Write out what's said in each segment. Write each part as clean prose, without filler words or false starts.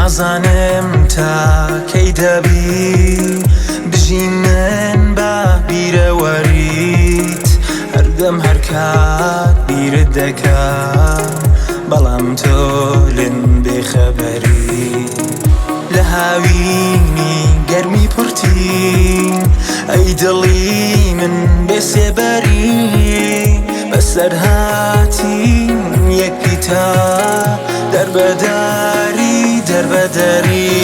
نازانم تا کەی دەبی بژی من بە بیرەوەریت، هەردەم هەر کات بیرت دەکەم، بەڵام تۆ لێم بێخەبەری. لە هاوینی گەرمی پڕتین، ئەی دڵی من بێ سێبەری، بەسەرهاتین یەک پیتە، دەربەداری دەربەدەری.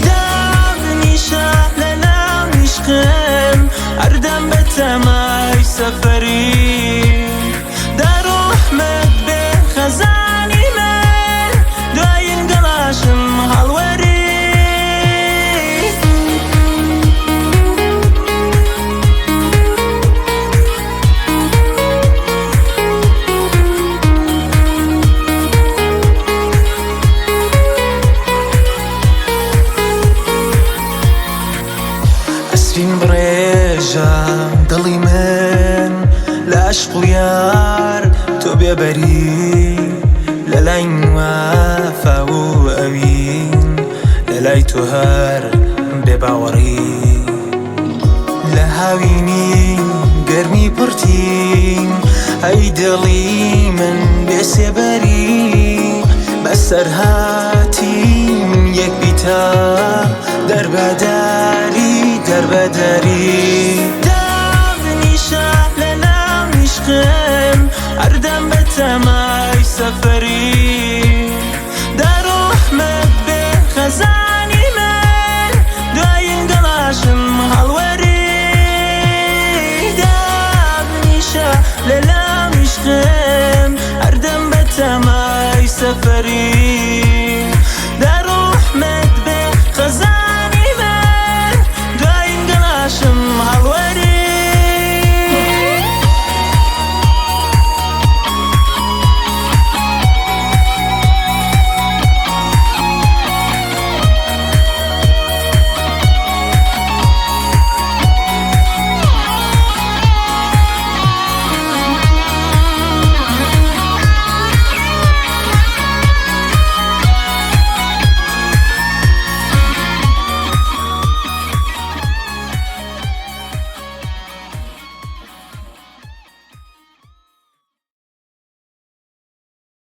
دابنیشە لە ناو عیشقم، هەردەم بە تەمای سەفەری، داروحمەت بێ خەزانی من، دوایین گەڵاشم هەڵوەری. ئەسرین بڕێژە دڵی من لە عەشق و یار، تۆ بێبەری لە لای وەفا و ئەوین، لە لای تۆ هەر بێباوەڕی. لە هاوینی گەرمی پڕتین، ئەی دڵی من بێ سێبەری، بەسەرهاتین یەک پیتە، دەربەداری دەربەدەری. دابنیشە لە ناو عیشقم، هەردەم بە تەمای سەفەری، داروحمەت بێ خەزانی من، دوایین گەڵاشم هەڵوەری. دابنیشە لە ناو عیشقم، هەردەم بە تەمای سەفەری.